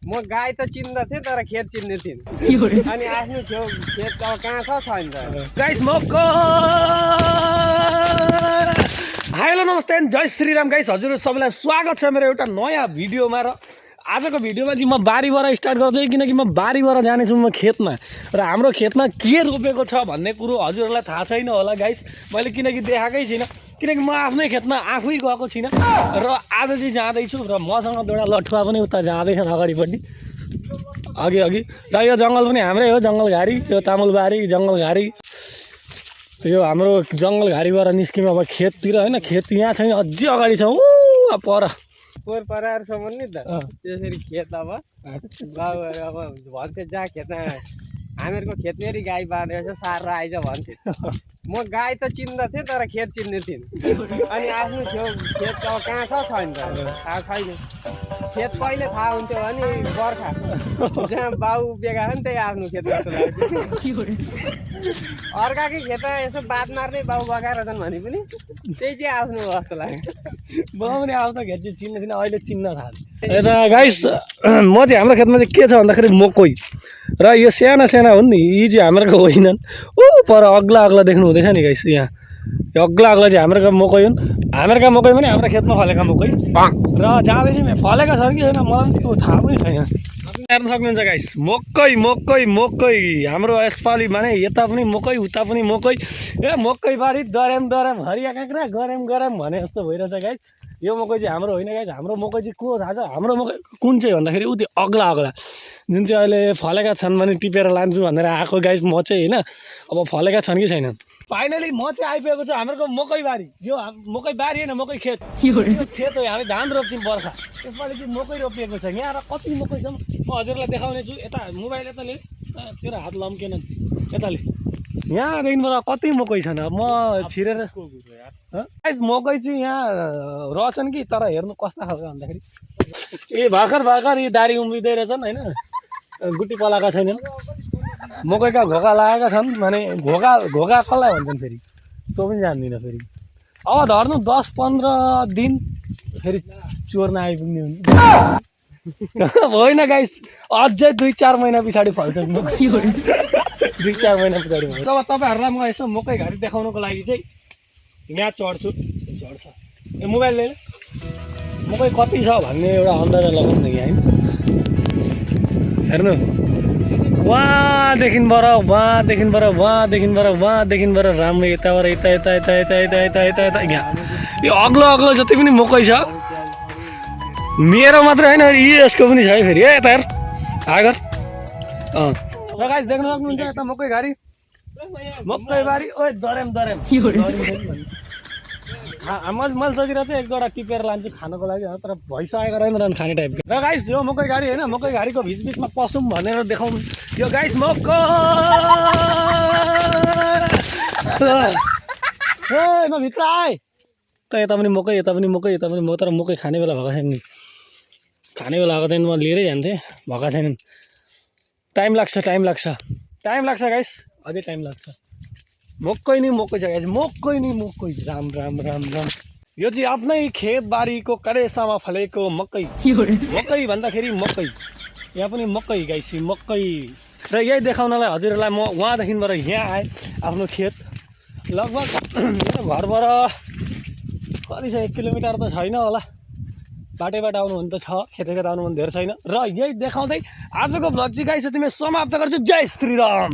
म गाई त चिन्दथे तर खेत चिन्ने थिएन अनि आफ्नो छेउ खेत अब कहाँ छ छैन गाइस मक्का हेलो नमस्ते जय श्रीराम गाइस हजुर सबैलाई स्वागत छ मेरो एउटा नयाँ भिडियोमा र आजको भिडियोमा चाहिँ म बारीबाट स्टार्ट गर्छु किनकि म बारीबाट जानेछु म खेतमा र हाम्रो खेतमा के रोपेको छ भन्ने कुरो हजुरहरूलाई थाहा छैन होला गाइस मैले किनकि देखाएकै छैन किनकि म आफ्नै खेतमा आफै गएको छैन र आज चाहिँ जाँदैछु र मसँग एउटा लठुवा पनि उता जाँदैछन् अगाडिपट्टि अघि अघि र यो जङ्गल पनि हाम्रै हो जङ्गलघारी यो तामुलबारी जङ्गलघारी यो हाम्रो जङ्गलघारीबाट निस्क्यौँ अब खेततिर होइन खेत यहाँ छैन अझै अगाडि छ ऊ पर पोहोर पराहरूसम्म नि त त्यसरी खेत अब गाउँहरू अब भन्थ्यो जा खेतमा हामीहरूको खेतनेरि गाई बाँधेको छ सार आइज भन्थ्यो म गाई त चिन्दथे तर खेत चिन्ने थिएन अनि आफ्नो छेउ खेत अब कहाँ छ छैन थाहा छैन खेत कहिले थाहा हुन्थ्यो भने बर्खा जहाँ बाउ बेगा नि त्यही आफ्नो खेत जस्तो लाग्थ्यो अर्काकै खेतमा यसो बात मार्ने बाउ बगाएर छन् भने पनि त्यही चाहिँ आफ्नो जस्तो लाग्यो म पनि आफ्नो खेत चाहिँ चिन्ने थिइनँ अहिले चिन्न थाल्यो यता गाइस म चाहिँ हाम्रो खेतमा चाहिँ के छ भन्दाखेरि मकै र यो साना साना हुन् नि यी चाहिँ हाम्रोको होइनन् ऊ पर अग्ला अग्ला देख्नु हुँदैछ नि गाइस यहाँ यो अग्ला अग्ला चाहिँ हाम्रोको मकै हुन् हाम्रोका मकै पनि हाम्रो खेतमा फलेका मकै र जाँदैछौँ फलेका छन् कि छैन मलाई त्यो थाहा पनि छैन हेर्न सक्नुहुन्छ गाइस मकै मकै मकै हाम्रो यसपालि माने यता पनि मकै उता पनि मकै ए मकै बारी दर्याम दर्याम हरिया काँक्रा गरम गरम भने जस्तो भइरहेछ गाइस यो मकै चाहिँ हाम्रो होइन गाइस हाम्रो मकै चाहिँ को थाहा छ हाम्रो मकै कुन चाहिँ भन्दाखेरि उ त्यो अग्ला अग्ला जुन चाहिँ अहिले फलेका छन् भने टिपेर लान्छु भनेर आएको गाइस म चाहिँ होइन अब फलेका छन् कि छैनन् फाइनली म चाहिँ आइपुगेको छु हाम्रो मकै बारी यो मकै बारी होइन मकै खेत खेत हो हामी धान रोप्छौँ बर्खा यसपालि चाहिँ मकै रोपिएको छ यहाँ र कति मकै छ म हजुरलाई देखाउने छु यता मोबाइल यताले तेरो हात लम्केन यताले यहाँदेखिबाट कति मकै छन् अब म छिरेर मकै चाहिँ यहाँ रहेछन् कि तर हेर्नु कस्ता खालको भन्दाखेरि ए भर्खर भर्खर यी दारी उम्रिँदै रहेछन् होइन गुटी पलाएका छैनन् मकैका घोगा लागेका छन् भने घोगा घोगा कसलाई भन्छन् फेरि त्यो पनि जान्दिनँ फेरि अब धर्नु 10-15 दिन फेरि चोर्न आइपुग्ने हुन्छ होइन गाइस अझै 2-4 महिना पछाडि फल्छन् 2-4 महिना पछाडि फल्छ अब तपाईँहरूलाई म यसो मकै घारी देखाउनको लागि चाहिँ यहाँ चढ्छु चढ्छ ए मोबाइल ले मकै कति छ भन्ने एउटा अन्दाजा लगाउनु यहाँ होइन हेर्नु वहाँदेखिबाट राम्रो यताबाट यता यता यता यता यता यता यता यता यहाँ यो अग्लो अग्लो जति पनि मकै छ मेरो मात्रै होइन यसको पनि छ है फेरि यता हेर आगर र गाइस देख्न सक्नुहुन्छ यता मकै घारी मकै बारी ओ दर्याम दर्याम मैले सोचिरहेको थिएँ एक दुईवटा टिपेर लान्छु खानको लागि तर भइसकेको रहेन खाने टाइपको र गाइस यो मकै घारी होइन मकै घारीको बिचबिचमा पसौँ भनेर देखाउनु यो गाइस मकै म भित्र आएँ त यता पनि मकै यता पनि मकै यता पनि म तर मकै खाने बेला भएको छैन नि खाने बेला भएको छैन म लिएरै जान्थेँ भएका छैनन् टाइम लाग्छ गाइस अझै टाइम लाग्छ मकै नै मकै छ गाइस मकै नै मकै राम राम राम राम यो चाहिँ आफ्नै खेतबारीको करेसामा फलेको मकै मकै भन्दाखेरि मकै यहाँ पनि मकै गाइस मकै र यही देखाउनलाई हजुरहरूलाई म वहाँदेखिबाट यहाँ आएँ आफ्नो खेत लगभग मेरो घरबाट कति छ 1 किलोमिटर त छैन होला बाटैबाट आउनु भने त छ खेत आउनु भने धेरै छैन र यही देखाउँदै आजको भ्लग चाहिँ गाइस यतिमै समाप्त गर्छु जय श्रीराम।